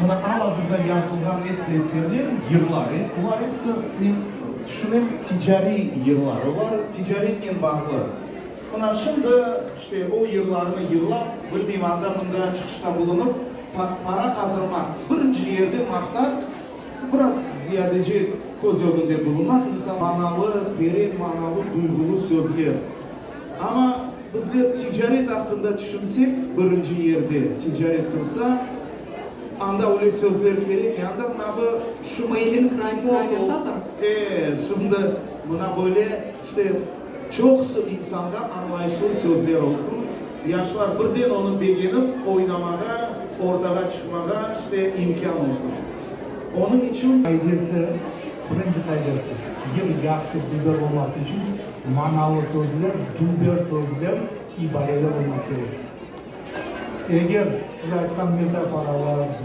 Mına al-azırda yazılğan episi eserler, yırlar, olar episi, men tüşünem, ticariy yırlar, olar ticaretnen bağlı. Mına şimdi, işte, o yırlarnı yırlap, bilmeyim, anda-mında çıqışta bulunıp, para qazanmaq, birinci yerde maqsat, biraz ziyadece köz ögünde bulunmaq, insan manalı, teren manalı, duyğulı sözler. Amma bizler ticaret aqqında tüşünsek, birinci yerde ticaret tursa, anda öyle sözler kerekmey, anda mına bu şu E, şimdi mına böyle, işte, çoqusı insanğa añlayışlı sözler olsun, yaşlar birden onı begenip, oynamağa, ortağa çıqmağa, işte, imkân olsun. Onıñ içün. Qaidesi, birinci qaidesi, yır yahşı, dülber olması içün manalı sözler, dülber sözler, ibareler olmaq kerek. Eger siz aytqan metaforalar.